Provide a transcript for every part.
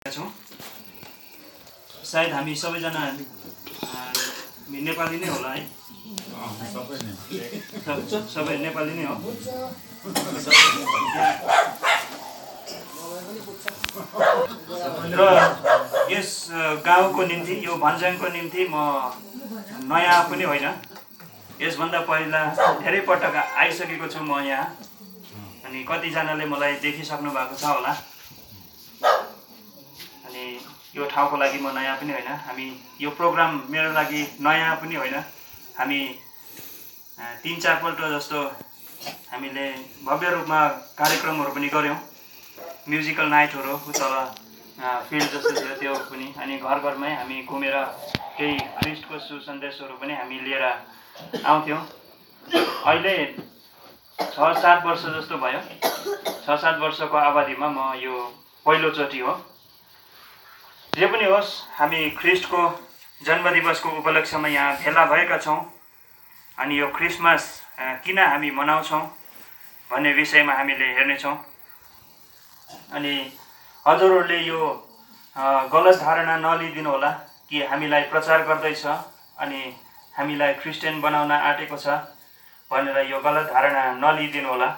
छौं सायद हामी सबैजना नेपाली नै होला है सबै नेपाली नै हो र यस गाउँको निम्ति यो भन्ज्याङको निम्ति म नयाँ पनि होइन यसभन्दा पहिला धेरै पटक आइसकेको छु म यहाँ अनि कतिजनाले मलाई देखिसक्नु भएको छ होला अनि यो ठाउँको लागि म नयाँ पनि होइन हामी यो प्रोग्राम मेरो लागि नयाँ पनि होइन हामी 3-4 पल्ट जस्तो हामीले भव्य रूपमा कार्यक्रमहरू पनि गर्यौं म्युजिकल नाइटहरू तल फिल्ड जस्तो थियो त्यो पनि अनि घर घरमै हामी घुमेर केही ख्रीष्टको सुसन्देशहरू पनि हामी लिएर आउँथ्यौं अहिले 6-7 वर्ष जस्तो भयो 6-7 वर्षको अवधिमा म यो पहिलोचोटि हो जे पनि होस् हामी ख्रीष्टको जन्मदिवसको उपलक्ष्यमा यहाँ भेला भएका छौं अनि यो क्रिसमस किन हामी मनाउँछौं भन्ने विषयमा हामीले हेर्ने छौं अनि हजुरहरूले यो गलत धारणा नलिदिनु होला कि हामीलाई प्रचार गर्दैछ अनि हामीलाई क्रिस्चियन बनाउन आँटेको छ भनेर यो गलत धारणा नलिदिनु होला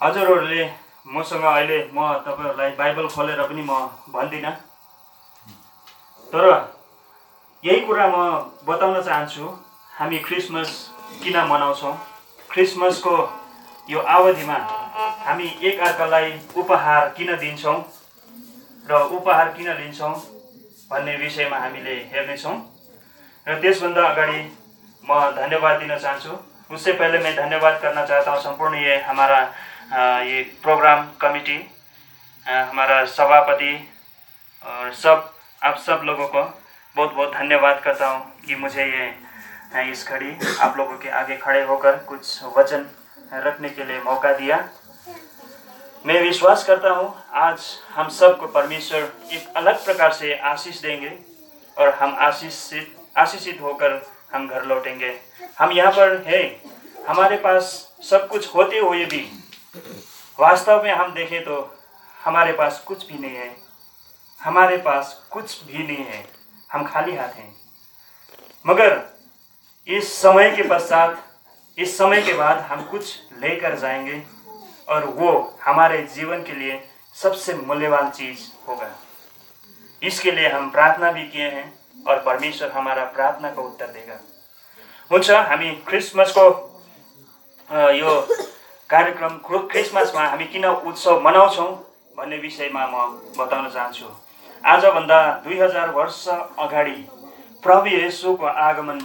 हजुरहरूले मसँग अहिले म तपाईहरुलाई बाइबल खोलेर पनि म भन्दिन तर यही कुरा म बताउन चाहन्छु हामी क्रिसमस किन मनाउँछौं क्रिसमसको यो अवधिमा हामी एक अर्कालाई उपहार किन दिन्छौं र उपहार किन लिन्छौं भन्ने विषयमा हामीले हेर्ने छौं र त्यसभन्दा अगाडि म धन्यवाद दिन चाहन्छु उससे पहले मैं धन्यवाद करना चाहता हूं संपूर्ण ये हमारा ये प्रोग्राम कमिटी हमारा सभापति और आप सब लोगों को बहुत बहुत धन्यवाद करता हूं कि मुझे ये इस घड़ी आप लोगों के आगे खड़े होकर कुछ वचन रखने के लिए मौका दिया मैं विश्वास करता हूं आज हम सबको परमेश्वर एक अलग प्रकार से आशीष देंगे और हम आशीषित होकर हम घर लौटेंगे हम यहाँ पर हैं हमारे पास सब कुछ होते हुए भी वास्तव में हम देखें तो हमारे पास कुछ भी नहीं है हमारे पास कुछ भी नहीं है हम खाली हाथ हैं मगर इस समय के पश्चात इस समय के बाद हम कुछ लेकर जाएंगे और वो हमारे जीवन के लिए सबसे मूल्यवान चीज होगा इसके लिए हम प्रार्थना भी किए हैं और परमेश्वर हमारा प्रार्थना का उत्तर देगा हुन्छ हामी क्रिसमसको यो कार्यक्रम क्रिसमसमा हामी किन उत्सव मनाउँछौं भन्ने विषयमा म बताउन चाहन्छु आजभन्दा 2000 वर्ष अगाडि प्रभु येशूको आगमन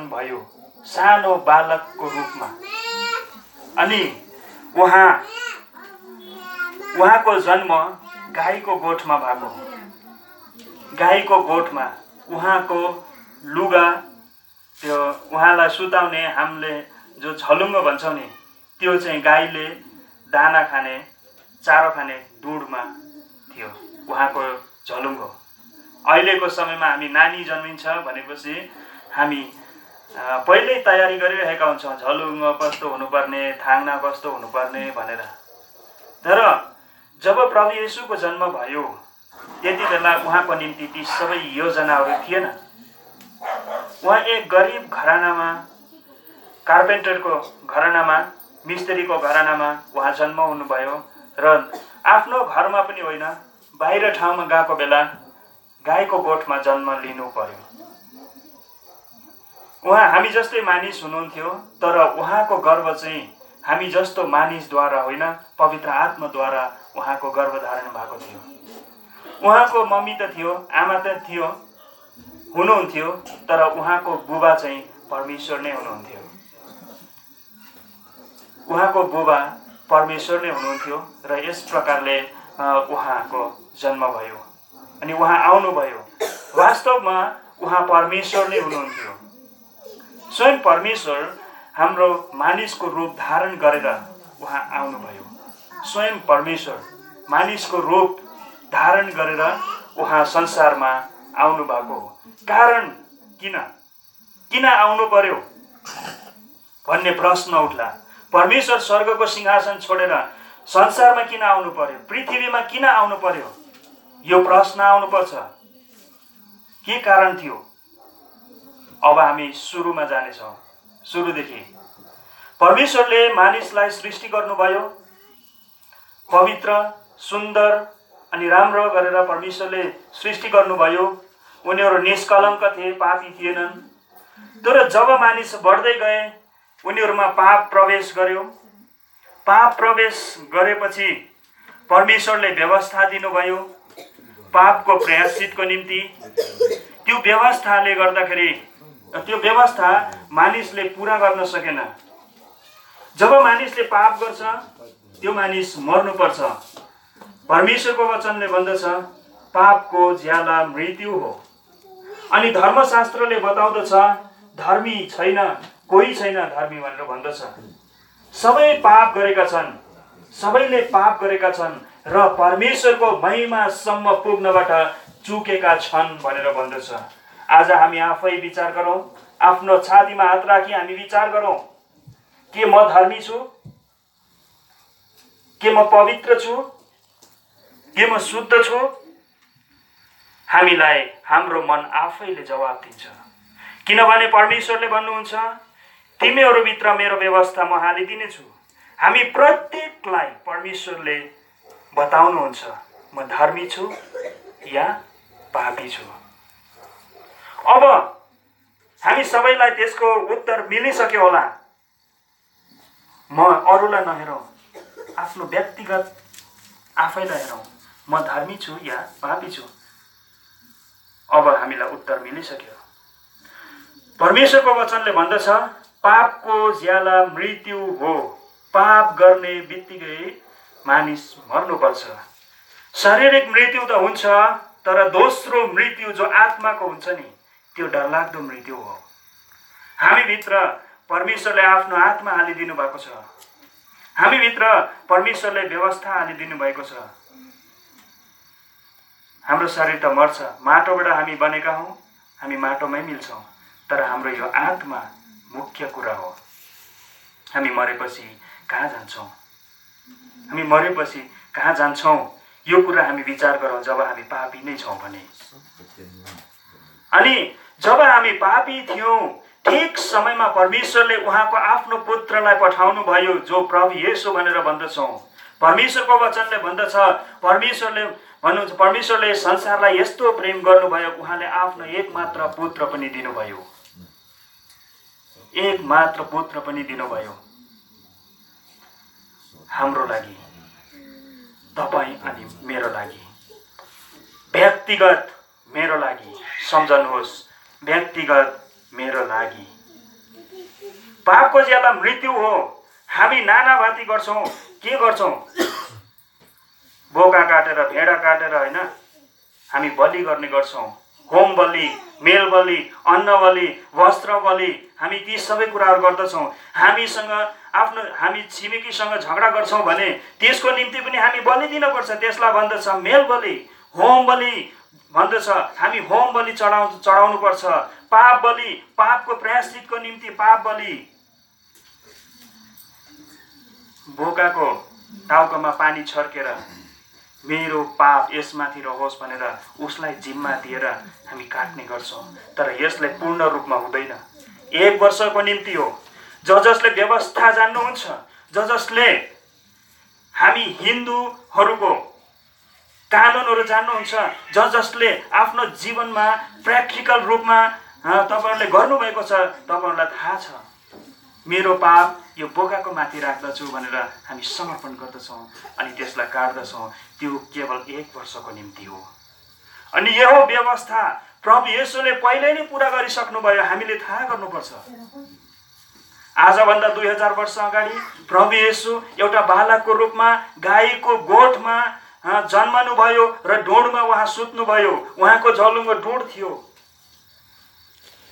भयो सानो बालकको रूपमा अनि उहाँको जन्म गाईको गोठमा भएको गाईको गोठमा उहाँको लुगा त्यो उहाँलाई सुताउने हामीले जो झलुङ्गो भन्छौं नि त्यो चाहिँ गाईले दाना खाने चारो खाने दुडमा थियो उहाँको झलुङ्गो अहिलेको समयमा हामी नानी जन्मिन्छ भनेपछि हामी पहिल्यै तयारी गरिरहेका हुन्छौं झलुङ्गो कस्तो हुनुपर्ने थाङ्ना कस्तो हुनुपर्ने भनेर तर जब प्रभु येशूको जन्म भयो त्यति बेला उहाँको निम्ति ती सबै योजनाहरू थिएन उहाँ एक गरिब घरानामा कार्पेन्टरको घरानामा मिस्त्रीको घरानामा उहाँ जन्म हुनुभयो र आफ्नो घरमा पनि होइन बाहिर ठाउँमा गएको बेला गाईको गोठमा जन्म लिनु पर्यो उहाँ हामी जस्तै मानिस हुनुहुन्थ्यो तर उहाँको गर्भ चाहिँ हामी जस्तो मानिसद्वारा होइन पवित्र आत्माद्वारा उहाँको गर्भधारण भएको थियो उहाँको मम्मी त थियो आमा त थियो हुनुहुन्थ्यो तर उहाँको बुबा चाहिँ परमेश्वर नै हुनुहुन्थ्यो उहाँको बुबा परमेश्वर नै हुनुहुन्थ्यो र यस प्रकारले उहाँको जन्म भयो अनि उहाँ आउनुभयो वास्तवमा उहाँ परमेश्वर नै हुनुहुन्थ्यो स्वयं परमेश्वर हाम्रो मानिसको रूप धारण गरेर उहाँ आउनुभयो स्वयं परमेश्वर मानिसको रूप धारण गरेर उहाँ संसारमा आउनु भएको हो कारण किन आउनु पर्यो भन्ने प्रश्न उठ्ला परमेश्वर स्वर्गको सिंहासन छोडेर संसारमा किन आउनु पर्यो, पृथ्वीमा किन आउनु पर्यो, यो प्रश्न आउनुपर्छ। के कारण थियो? अब हामी सुरुमा जानेछौँ। सुरुदेखि परमेश्वरले मानिसलाई सृष्टि गर्नुभयो। पवित्र, सुन्दर अनि राम्रो गरेर परमेश्वरले सृष्टि गर्नुभयो। उनीहरू निष्कलङ्क थिए, पापी थिएनन्। तर जब मानिस बढ्दै गए उनीहरूमा पाप प्रवेश गर्यो। पाप प्रवेश गरेपछि परमेश्वरले व्यवस्था दिनुभयो पापको प्रायश्चितको निम्ति। त्यो व्यवस्थाले गर्दाखेरि त्यो व्यवस्था मानिसले पूरा गर्न सकेन। जब मानिसले पाप गर्छ त्यो मानिस मर्नुपर्छ। परमेश्वरको वचनले भन्दछ पापको ज्याला मृत्यु हो। अनि धर्मशास्त्रले बताउँदछ धर्मी छैन, कोही छैन धर्मी भनेर भन्दछ। सबै पाप गरेका छन्, सबैले पाप गरेका छन् र परमेश्वरको महिमासम्म पुग्नबाट चुकेका छन् भनेर भन्दछ। आज हामी आफै विचार गरौँ, आफ्नो छातीमा हात राखी हामी विचार गरौँ, के म धर्मी छु? के म पवित्र छु? के म शुद्ध छु? हामीलाई हाम्रो मन आफैले जवाब दिन्छ। किनभने परमेश्वरले भन्नुहुन्छ तिमीहरूभित्र मेरो व्यवस्था म हालिदिनेछु। हामी प्रत्येकलाई परमेश्वरले बताउनुहुन्छ म धर्मी छु या पापी छु। अब हामी सबैलाई त्यसको उत्तर मिलिसक्यो होला। म अरूलाई नहेरौँ, आफ्नो व्यक्तिगत आफैलाई हेरौँ, म धर्मी छु या पापी छु। अब हामीलाई उत्तर मिलिसक्यो। परमेश्वरको वचनले भन्दछ पापको ज्याला मृत्यु हो। पाप गर्ने बित्तिकै मानिस मर्नुपर्छ। शारीरिक मृत्यु त हुन्छ, तर दोस्रो मृत्यु जो आत्माको हुन्छ नि त्यो डरलाग्दो मृत्यु हो। हामीभित्र परमेश्वरले आफ्नो आत्मा हालिदिनु भएको छ। हामीभित्र परमेश्वरले व्यवस्था हालिदिनु भएको छ। हाम्रो शरीर त मर्छ, माटोबाट हामी बनेका हौँ, हामी माटोमै मिल्छौँ। तर हाम्रो यो आत्मा मुख्य कुरा हो। हामी मरेपछि कहाँ जान्छौँ? हामी मरेपछि कहाँ जान्छौँ? यो कुरा हामी विचार गरौँ जब हामी पापी नै छौँ भने। अनि जब हामी पापी थियौँ ठिक समयमा परमेश्वरले उहाँको आफ्नो पुत्रलाई पठाउनु भयो जो प्रभु येशू भनेर भन्दछौँ। परमेश्वरको वचनले भन्दछ परमेश्वरले संसारलाई यस्तो प्रेम गर्नुभयो उहाँले आफ्नो एकमात्र पुत्र पनि दिनुभयो। एकमात्र पुत्र पनि दिनुभयो हाम्रो लागि, तपाईँ अनि मेरो लागि, व्यक्तिगत मेरो लागि। सम्झनुहोस्, व्यक्तिगत मेरो लागि। पापको ज्याला मृत्यु हो। हामी नानाभाती गर्छौँ। के गर्छौँ? बोका काटेर, भेडा काटेर होइन, हामी बलि गर्ने गर्छौँ। होम बलि, मेल बलि, अन्न बलि, वस्त्र बलि, हामी ती सबै कुराहरू गर्दछौँ। हामी छिमेकीसँग झगडा गर्छौँ भने त्यसको निम्ति पनि हामी बलि दिनुपर्छ। त्यसलाई भन्दछ मेल बलि, होम बलि भन्दछ। हामी होम बलि चढाउनु पर्छ। पाप बलि, पापको प्रायश्चितको निम्ति पाप बलि। बोकाको टाउकोमा पानी छर्केर मेरो पाप यसमाथि रहोस् भनेर उसलाई जिम्मा दिएर हामी काट्ने गर्छौँ। तर यसले पूर्ण रूपमा हुँदैन। 1 वर्षको निम्ति हो। जसले व्यवस्था जान्नुहुन्छ, जसले हामी हिन्दूहरूको कानुनहरू जान्नुहुन्छ, जसले आफ्नो जीवनमा प्र्याक्टिकल रूपमा तपाईँहरूले गर्नुभएको छ, तपाईँहरूलाई थाहा छ मेरो पाप यो बोकाको माथि राख्दछु भनेर हामी समर्पण गर्दछौँ अनि त्यसलाई काट्दछौँ। त्यो केवल 1 वर्षको निम्ति हो। अनि यो व्यवस्था प्रभु येशूले पहिल्यै नै पुरा गरिसक्नुभयो। हामीले थाहा गर्नुपर्छ। आजभन्दा 2000 वर्ष अगाडि प्रभु येशू एउटा बालकको रूपमा गाईको गोठमा जन्मनुभयो र ढुँडमा उहाँ सुत्नुभयो। उहाँको झलुङ्गो ढुँड थियो।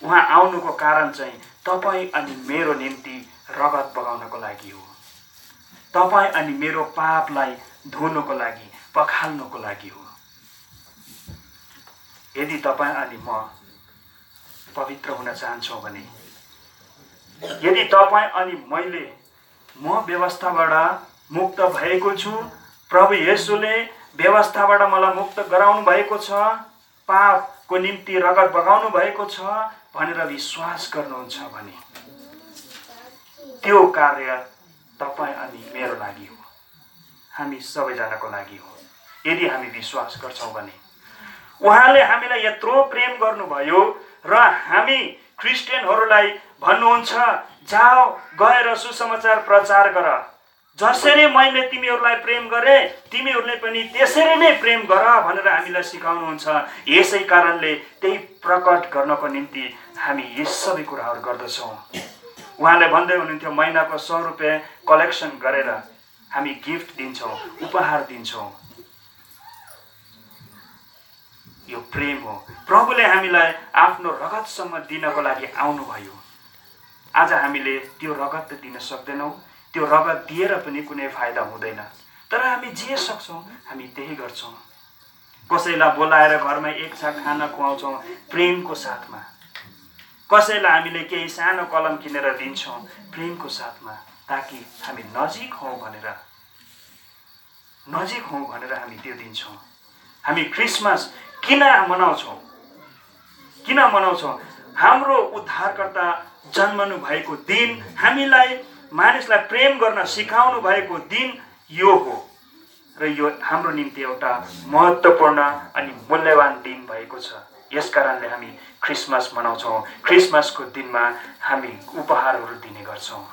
उहाँ आउनुको कारण चाहिँ तपाईँ अनि मेरो निम्ति रगत बगाउनको लागि हो। तपाईँ अनि मेरो पापलाई धुनको लागि, पखाल्नको लागि हो। यदि तपाईँ अनि म पवित्र हुन चाहन्छौँ भने, यदि तपाईँ अनि म व्यवस्थाबाट मुक्त भएको छु, प्रभु येशूले व्यवस्थाबाट मलाई मुक्त गराउनु भएको छ, पापको निम्ति रगत बगाउनु भएको छ भनेर विश्वास गर्नुहुन्छ भने त्यो कार्य तपाईँ अनि मेरो लागि हो, हामी सबैजनाको लागि हो। यदि हामी विश्वास गर्छौँ भने उहाँले हामीलाई यत्रो प्रेम गर्नुभयो र हामी क्रिस्चियनहरूलाई भन्नुहुन्छ, जाओ गएर सुसमाचार प्रचार गर, जसरी मैले तिमीहरूलाई प्रेम गरे तिमीहरूले पनि त्यसरी नै प्रेम गर भनेर हामीलाई सिकाउनुहुन्छ। यसै कारणले त्यही प्रकट गर्नको निम्ति हामी यी सबै कुराहरू गर्दछौँ। उहाँले भन्दै हुनुहुन्थ्यो, महिनाको 100 रुपियाँ कलेक्सन गरेर हामी गिफ्ट दिन्छौँ, उपहार दिन्छौँ। यो प्रेम हो। प्रभुले हामीलाई आफ्नो रगतसम्म दिनको लागि आउनुभयो। आज हामीले त्यो रगत त दिन सक्दैनौँ, त्यो रगत दिएर पनि कुनै फाइदा हुँदैन, तर हामी जे सक्छौँ हामी त्यही गर्छौँ। कसैलाई बोलाएर घरमा एक छाक खाना खुवाउँछौँ प्रेमको साथमा, कसैलाई हामीले केही सानो कलम किनेर दिन्छौँ प्रेमको साथमा, ताकि हामी नजिक हौँ भनेर हामी त्यो दिन्छौँ। हामी क्रिसमस किन मनाउँछौँ? हाम्रो उद्धारकर्ता जन्मनु भएको दिन, हामीलाई मानिसलाई प्रेम गर्न सिकाउनु भएको दिन यो हो र यो हाम्रो निम्ति एउटा महत्त्वपूर्ण अनि मूल्यवान दिन भएको छ। यस कारणले हामी क्रिसमस मनाउँछौँ। क्रिसमसको दिनमा हामी उपहारहरू दिने गर्छौँ।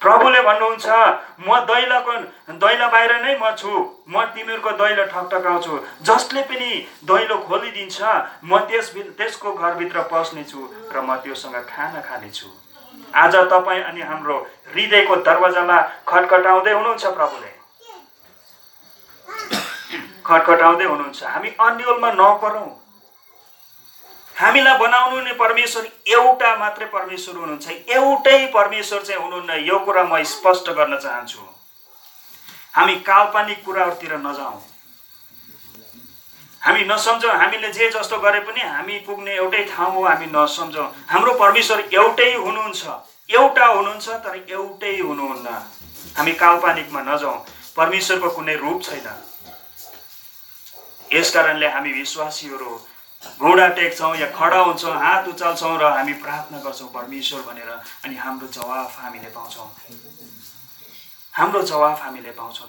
प्रभुले भन्नुहुन्छ, म दैलो बाहिर नै म छु, म तिमीहरूको दैलो ठकठकाउँछु, जसले पनि दैलो खोलिदिन्छ म त्यसको घरभित्र पस्नेछु र म त्योसँग खाना खानेछु। आज तपाईँ अनि हाम्रो हृदयको दरवाजामा खटखटाउँदै हुनुहुन्छ, प्रभुले खटखटाउँदै हुनुहुन्छ। हामी अन्यलमा नपरौँ। हामीलाई बनाउनु हुने परमेश्वर एउटा मात्रै परमेश्वर हुनुहुन्छ, एउटै परमेश्वर चाहिँ हुनुहुन्न। यो कुरा म स्पष्ट गर्न चाहन्छु। हामी काल्पनिक कुराहरूतिर नजाउँ, हामी नसम्झौँ। हामीले जे जस्तो गरे पनि हामी पुग्ने एउटै ठाउँ हो, हामी नसम्झौँ। हाम्रो परमेश्वर एउटै हुनुहुन्छ, एउटा हुनुहुन्छ, तर एउटै हुनुहुन्न। हामी काल्पनिकमा नजाउँ। परमेश्वरको कुनै रूप छैन। यस कारणले हामी विश्वासीहरू घुँडा टेक्छौँ या खडा हुन्छौँ, हात उचाल्छौँ र हामी प्रार्थना गर्छौँ परमेश्वर भनेर, अनि हाम्रो जवाफ हामीले पाउँछौँ।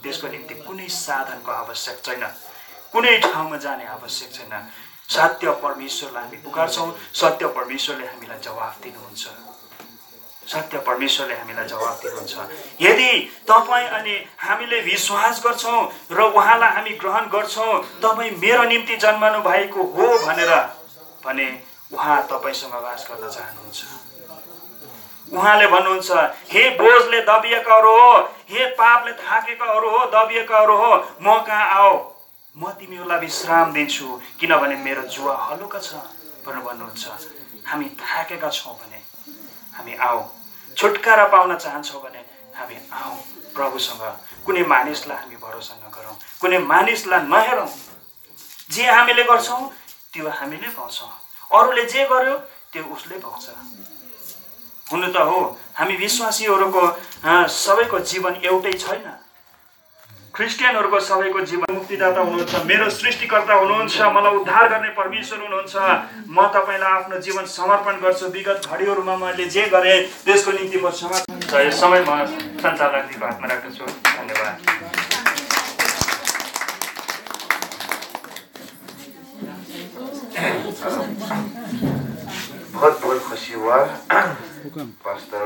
त्यसको निम्ति कुनै साधनको आवश्यक छैन, कुनै ठाउँमा जाने आवश्यक छैन। सत्य परमेश्वरलाई हामी पुकार्छौँ, सत्य परमेश्वरले हामीलाई जवाफ दिनुहुन्छ। यदि तपाईँ अनि हामीले विश्वास गर्छौँ र उहाँलाई हामी ग्रहण गर्छौँ, तपाईँ मेरो निम्ति जन्मनु भएको हो भने उहाँ तपाईँसँग वास गर्न चाहनुहुन्छ। उहाँले भन्नुहुन्छ, हे बोझले दबिएकाहरू हो, हे पापले थाकेकाहरू हो, दबिएकाहरू हो, म कहाँ आओ, म तिमीहरूलाई विश्राम दिन्छु, किनभने मेरो जुवा हलुका छ भनेर भन्नुहुन्छ। हामी थाकेका छौँ भने हामी आऊ, छुटकारा पाउन चाहन्छौँ भने हामी आऊ प्रभुसँग। कुनै मानिसलाई हामी भरोसा नगरौँ, कुनै मानिसलाई नहेरौँ। जे हामीले गर्छौँ त्यो हामीले पाउँछौँ, अरूले जे गर्यो त्यो उसले पाउँछ। हुनु त हो, हामी विश्वासीहरूको सबैको जीवन एउटै छैन। क्रिस्चियनहरूको सबैको जीवन मुक्तिदाता हुनुहुन्छ, मेरो सृष्टिकर्ता हुनुहुन्छ, मलाई उद्धार गर्ने परमेश्वर हुनुहुन्छ। म तपाईँलाई आफ्नो जीवन समर्पण गर्छु। विगत घडीहरूमा मैले जे गरेँ त्यसको निम्ति म क्षमा चाहन्छु। यस समय म सञ्चालकजीको हातमा राख्दछु। धन्यवाद। बहुत बहुत खुशी हुआ पास्टर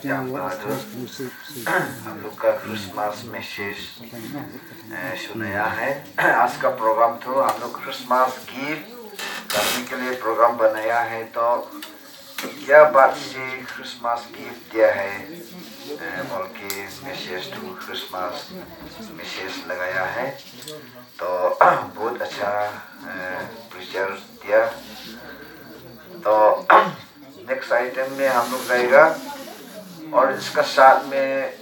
याम बहादुर हम लोग का क्रिसमस मैसेज सुनाया है। आज का प्रोग्राम तो हम लोग क्रिसमस गिफ्ट करने के लिए प्रोग्राम बनाया है। तो क्या बात से क्रिसमस गिफ्ट दिया है बोल के मैसेज टू क्रिसमस मैसेज लगाया है। तो बहुत अच्छा पिक्चर दिया। तो नेक्स्ट आइटम में हम लोग रहेगा, और इसका साथ में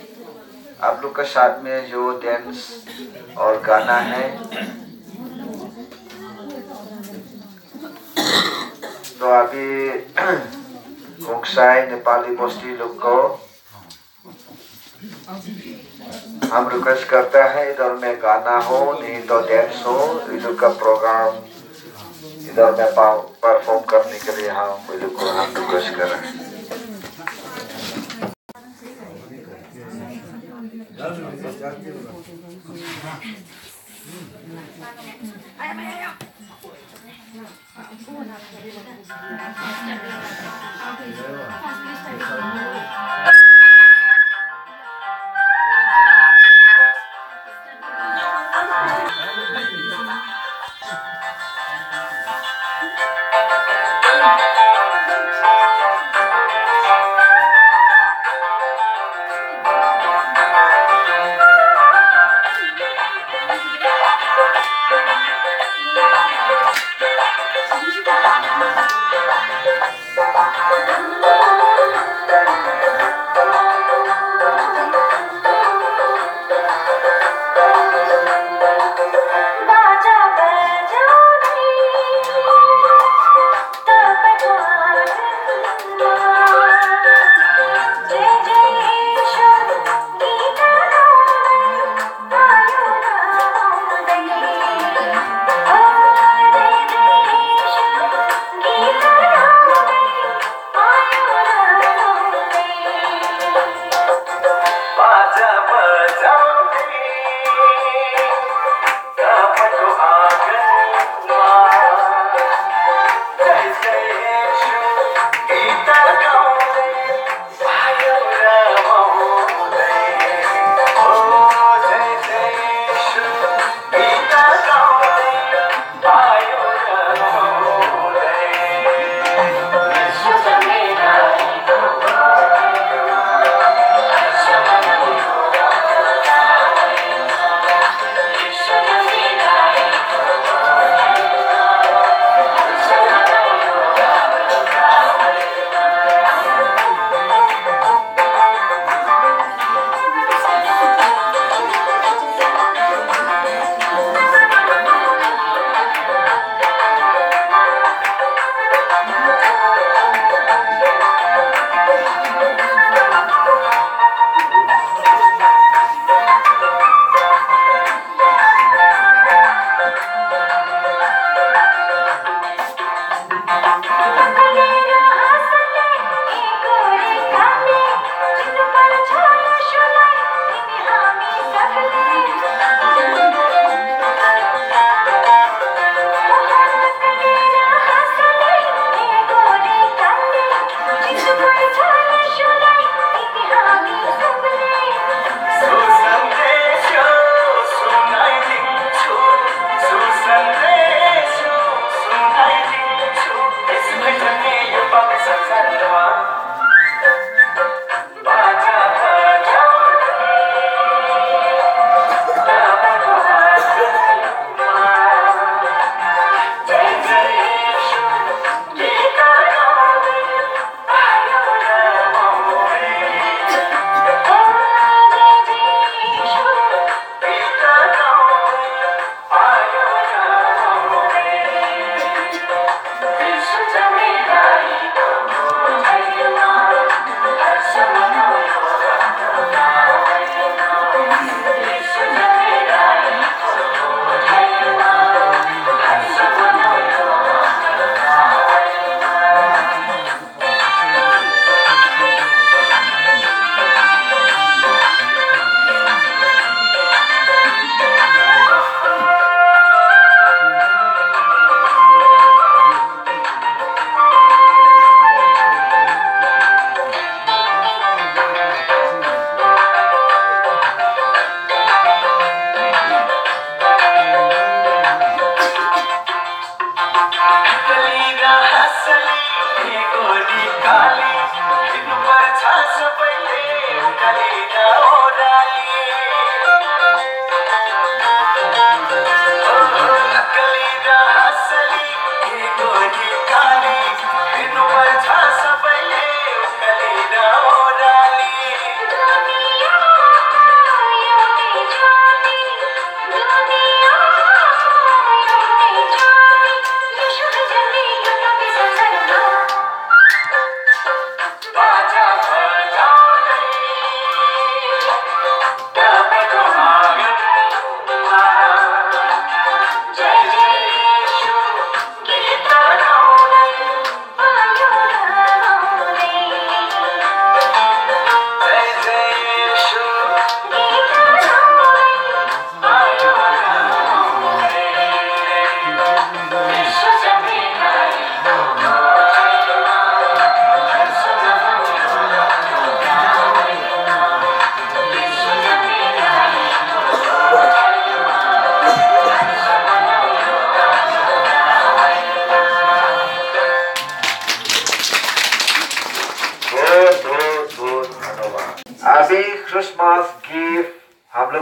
आप लोग का साथ में जो डांस और गाना है, तो अभी खोक्साई नेपाली बस्ती लोग को हम रिक्वेस्ट करते हैं इधर में गाना हो नहीं तो डांस हो, इधर का प्रोग्राम इधर में परफॉर्म करने के लिए हम इधर को हम रिक्वेस्ट कर रहे हैं।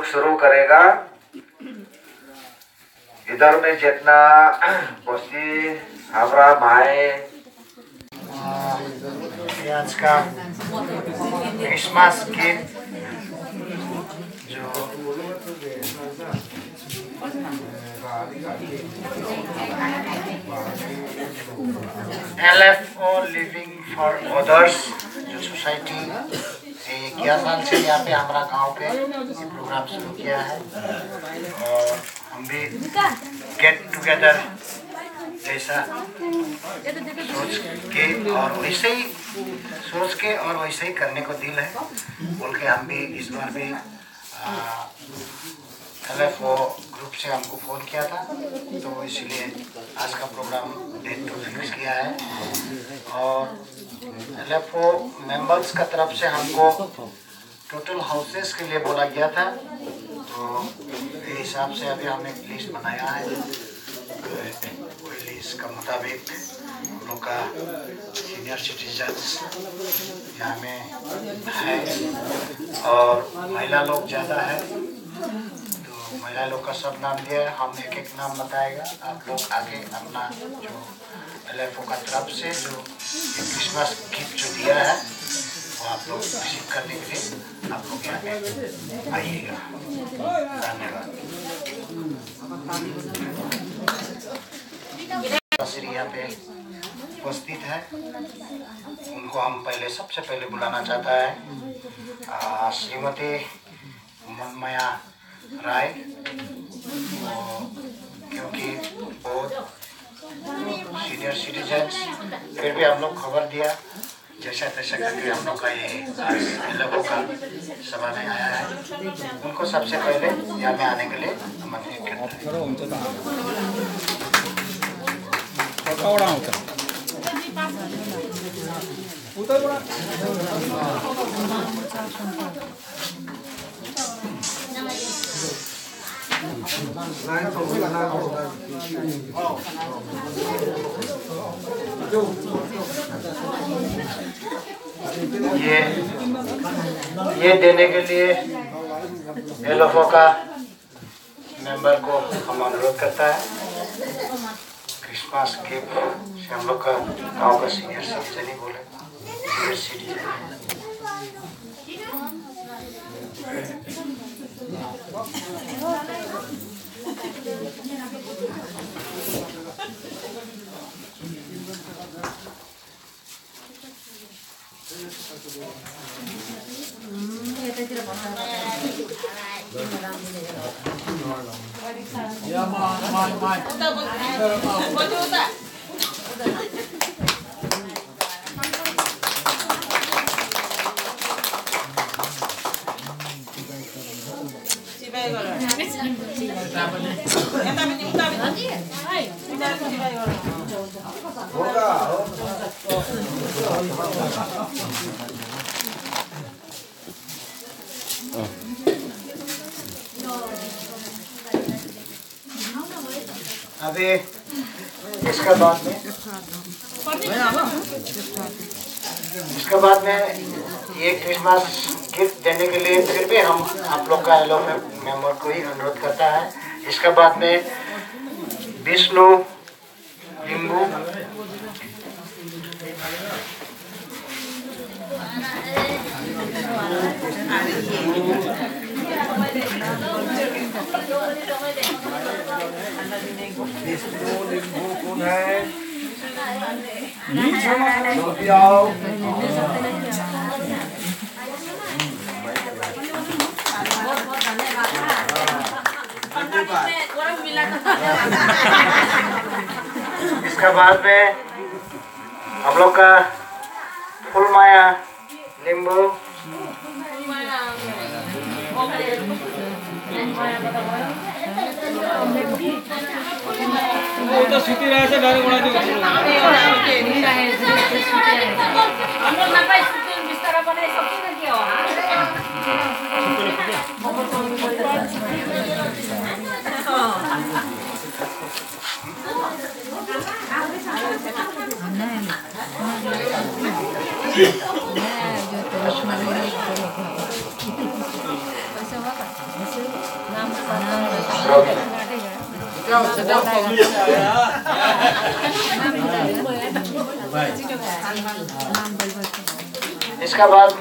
लोग शुरू करेगा। इधर में जितना बस्ती हावड़ा भाई आज का क्रिसमस गिफ्ट जो LFO लिविंग फॉर अदर्स जो सोसाइटी 11 साल से यहाँ पे हमारा गांव पे ये प्रोग्राम शुरू किया है और हम भी गेट टुगेदर जैसा सोच के और वैसे ही करने को दिल है बोल के हम भी इस बार भी LFO ग्रुप से हमको फ़ोन किया था तो इसलिए आज का प्रोग्राम डेट तो फिक्स किया है और LFO मेंबर्स का तरफ से हमको टोटल हाउसेस के लिए बोला गया था तो इस हिसाब से अभी हमने एक लिस्ट बनाया है। वही लिस्ट का मुताबिक हम लोग का सीनियर सिटीजन्स यहाँ में है और महिला लोग ज़्यादा है तो महिला लोग का सब नाम दिया है। हम एक एक नाम बताएगा आप लोग आगे अपना जो LFO का तरफ से जो क्रिसमस गिफ्ट जो दिया है वो आप लोग रिसीव करने के लिए आप लोग यहाँ पे आइएगा। धन्यवाद। यहाँ पे उपस्थित है उनको हम सबसे पहले बुलाना चाहता है श्रीमती मनमया राय क्योंकि बहुत सीनियर सिटीजन्स फिर भी हम लोग खबर दिया जैसा तैसा करके हम लोग का ये LFO का सभा में आया है उनको सबसे पहले यहाँ में आने के लिए आमंत्रित करता ये देने के लिए LFO का मेंबर को हम अनुरोध करता है। क्रिसमस गिफ्ट से हम लोग का गाँव का सीनियर सिटीजन ही बोले सीनियर सिटीजन अभी इसके बाद में ये क्रिसमस गिफ्ट देने के लिए फिर भी हम आप लोग का LFO मेंबर को ही अनुरोध करता है। इसके बाद में विष्णु लिंबू कौन है इसका बाद में हम लोग का फुलमाया नींबू तो सूती रहा से घर बना दियो हम लोग ना पाए सूती बिस्तर बने सब कुछ किया इसका बाद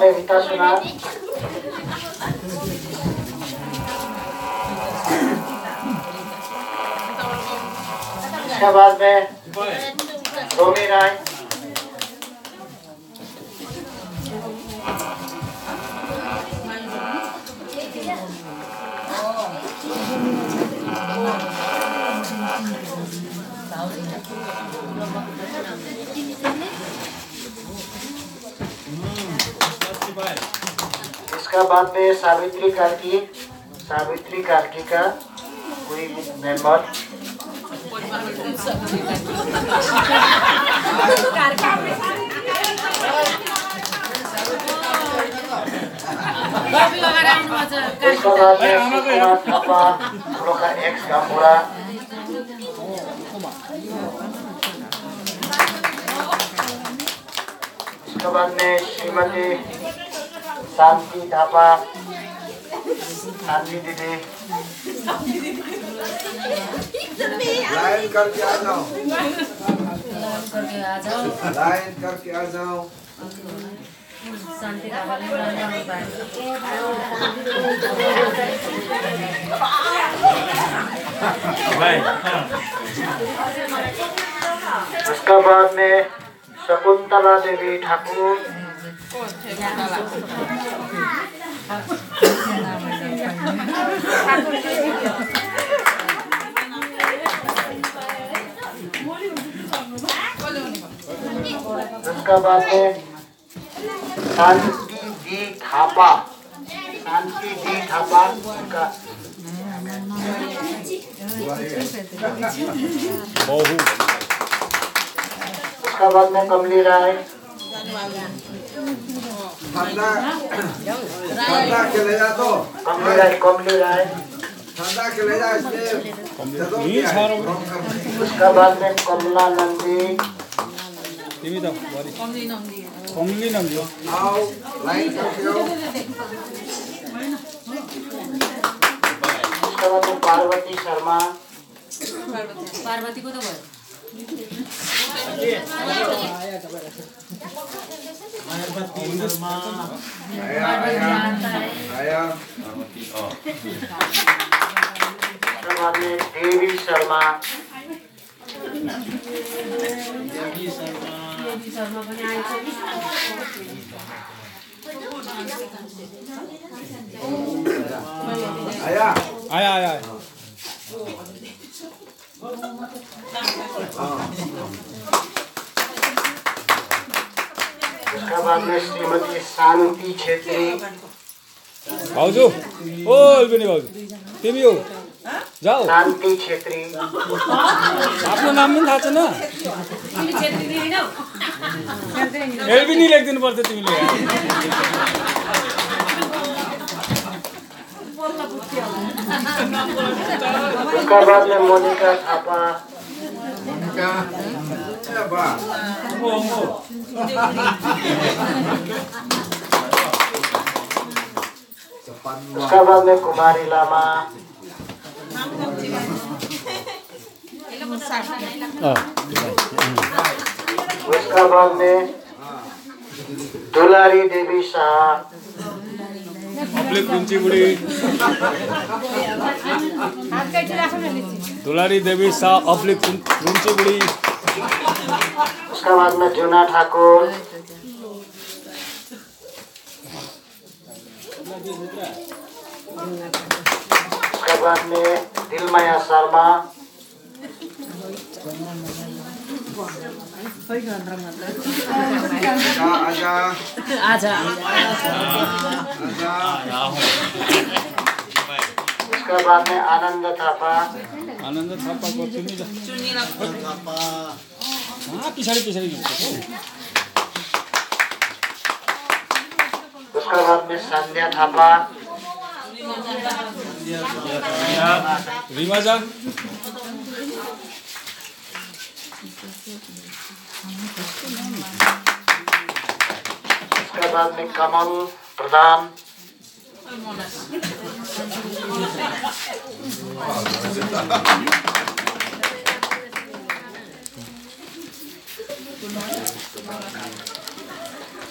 में रीता सुना, इसके बाद में रोमी राय, इसका बाद में सावित्री कार्की का कोई मेंबर, इसका बाद में थापा का एक्स गामुरा, इसके बाद में श्रीमती शांति थापा, शांति दीदी, लाइन करके आ जाओ, लाइन करके आ जाओ। उसका बाद में शकुंतला देवी ठाकुर, उसका बाद में शांति दी थापा उनका, उसका बाद में कमली राय, ठंडा के ले जा तो कमली राय, ठंडा के ले जा इसमें। उसका बाद में कमला नंदी, आओ लाइन करके आओ। उसका बाद में पार्वती शर्मा, पार्वती को तो बोल आया उसके बाद में देवी शर्मा, आया उसके बाद में श्रीमती शांति छेत्री, भाउजू, ओ एल्बिनी भाउजू, तिमी हो जाऊ। शांति छेत्री, आफ्नो नाम पनि थाहा छैन? एल्बिनी लेखिदिनु पर्छ तिमीले। उसका बाद में मोनिका थापा, उसका बाद में कुमारी लामा, उसका बाद में दुलारी देवी शाह, दुलारी देवी शाह अप्लिक रुन्चीबुढी। उसका बाद में जुना ठाकुर, उसके बाद में दिलमाया शर्मा, आजा उसके बाद में आनंद थापा को पछाडि उसके बाद में संध्या थापा, रिमाजा, उसके बाद में कमल प्रधान,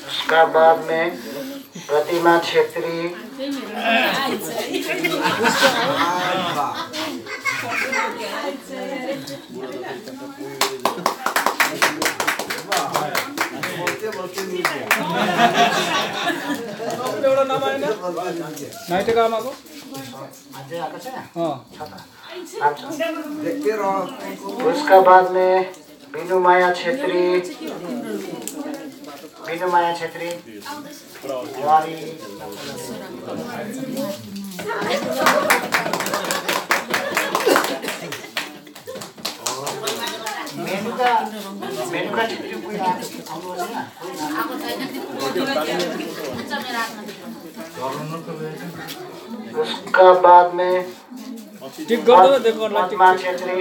उसका बाद में प्रतिमा छेत्री नाइटेको आमाको उसका बाद में बिनु माया छेत्री बुहारी मेनुका छेत्री कोही उसका बाद में टिक गर्दै देखो पद्मा छेत्री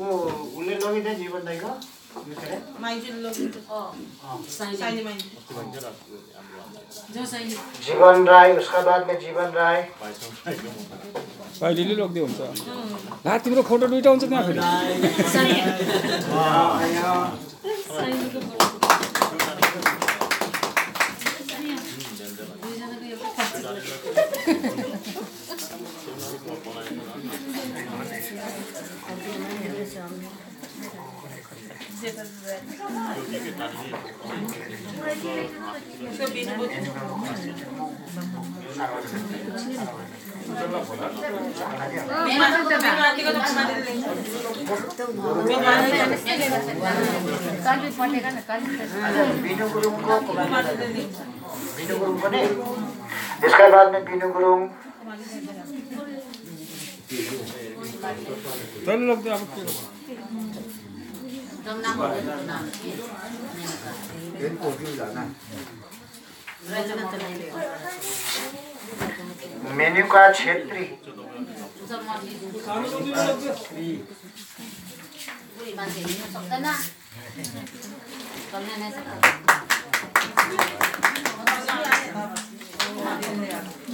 उसले लगिदिए जीवन दाइको जीवन राय उसका बाद में जीवन राय कहिलेले लोग्दै हुन्छ ला तिम्रो फोटो दुईटा हुन्छ त्यहाँ फेरि इसका बाद में बिनु गुरुङ तैँले लोग्दै अब के मेनुका छेत्री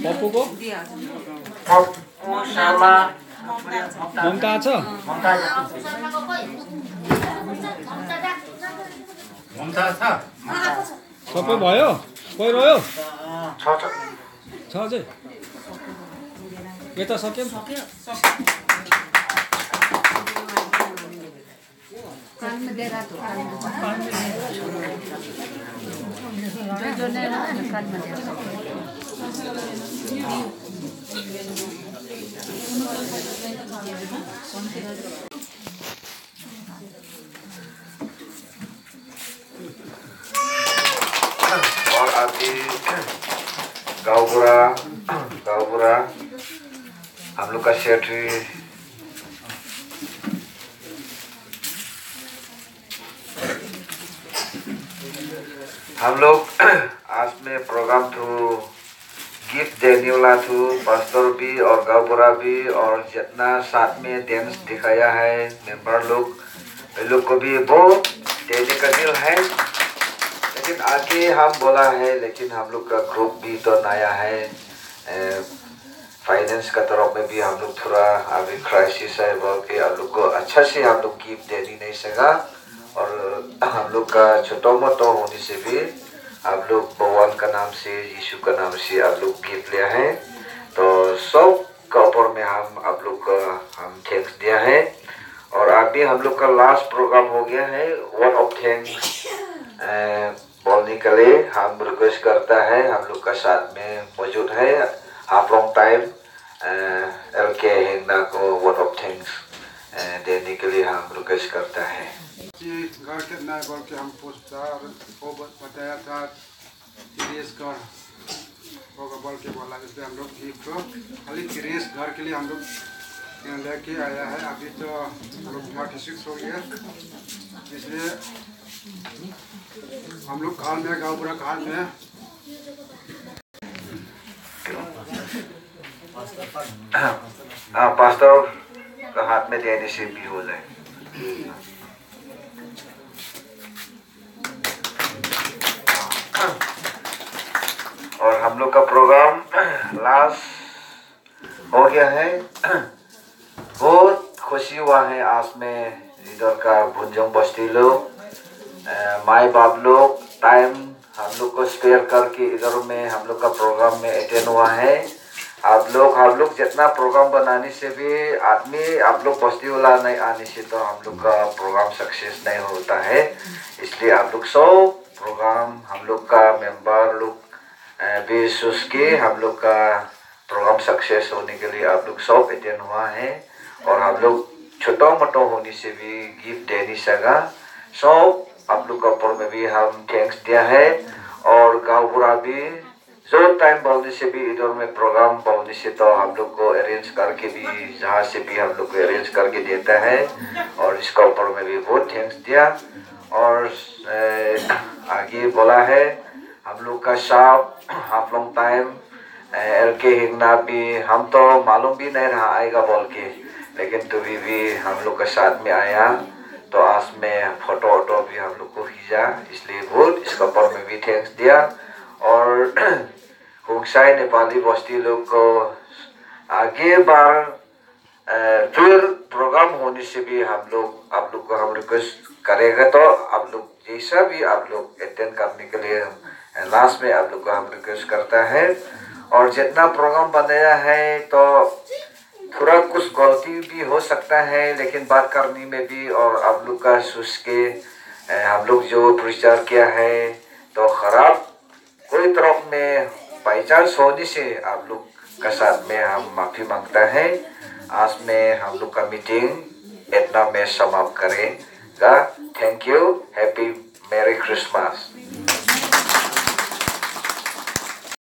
पप्पुको पप्पु शर्मा ममता छ सबै भयो कोही रह्यो छ चाहिँ यता सक्यो और अभी गाउँबुढा हम लोग का सेक्रेटरी हम लोग आज में प्रोग्राम थ्रू गिफ्ट देने वाला थू पास्टर भी और गाँवबुरा भी और जितना साथ में डांस दिखाया है मेंबर लोग वे लोग को भी बहुत देने का दिल है। लेकिन आगे हम बोला है लेकिन हम लोग का ग्रुप भी तो नया है, फाइनेंस का तरफ में भी हम लोग थोड़ा अभी क्राइसिस है बोल के हम लोग को अच्छा से हम लोग गिफ्ट दे नहीं सका और हम लोग का छोटा मोटा होने से भी आप लोग भगवान का नाम से यीशु का नाम से आप लोग गिफ्ट लिया है तो सब का ऊपर में हम आप लोग का हम थैंक्स दिया है। और अभी हम लोग का लास्ट प्रोग्राम हो गया है वन ऑफ थैंक्स बोलने के लिए हम रिक्वेस्ट करता है हम लोग का साथ में मौजूद है हाफलोंग टाइम L.K.Hengna को वन ऑफ थैंक्स देने के लिए हम रिक्वेस्ट करता है। घर के ना बोल के हम पूछता वो बताया था रेस घर होगा बोल के बोला इसलिए हम लोग गिफ्ट खाली रेस घर के लिए हम लोग लेके आया है। अभी तो हम लोग 36 हो गया इसलिए हम लोग घर में गाँवबुरा घर में पास्टर तो हाथ में देने से भी हो जाए। और हम लोग का प्रोग्राम लास्ट हो गया है। बहुत खुशी हुआ है आज में इधर का भुंजंग बस्ती लोग, माई बाप लोग टाइम हम लोग को स्पेयर करके इधर में हम लोग का प्रोग्राम में अटेंड हुआ है। आप लोग जितना प्रोग्राम बनाने से भी आदमी आप लोग बस्ती वाला नहीं आने से तो हम लोग का प्रोग्राम सक्सेस नहीं होता है। इसलिए आप लोग सब प्रोग्राम हम लोग का मेंबर लोग भी सोच के हम लोग का प्रोग्राम सक्सेस होने के लिए आप लोग सब अटेंड हुआ है। और हम लोग छोटा मोटा होने से भी गिफ्ट दे नहीं सका, सब आप लोग का ऊपर में भी हम थैंक्स दिया है। और गाँव बुरा भी जो टाइम बोलने से भी इधर में प्रोग्राम बोलने से तो हम लोग को अरेंज करके भी जहाँ से भी हम लोग को अरेंज करके देता है। और इसका ऊपर में भी बहुत थैंक्स दिया। और आगे बोला है हम लोग का साहब हाफलोंग टाइम L.K.Hengna भी हम तो मालूम भी नहीं रहा आएगा बोल के, लेकिन तभी भी हम लोग के साथ में आया तो आज में फोटो वोटो भी हम लोग को खींचा, इसलिए बहुत इसका ऊपर में भी थैंक्स दिया। और होंगसाई नेपाली बस्ती लोग को आगे बार फिर प्रोग्राम होने से भी हम लोग आप लोग को हम रिक्वेस्ट करेगा तो आप लोग जैसा भी आप लोग अटेंड करने के लिए लास्ट में आप लोग को हम रिक्वेस्ट करता है। और जितना प्रोग्राम बनाया है तो थोड़ा कुछ गलती भी हो सकता है, लेकिन बात करने में भी और आप लोग का सोच के हम लोग जो प्रचार किया है तो खराब कोई तरफ में बाई चांस होने से आप लोग का साथ में हम माफी मांगता है। आज में हम लोग का मीटिंग इतना में समाप्त करेगा। Thank you, happy merry Christmas.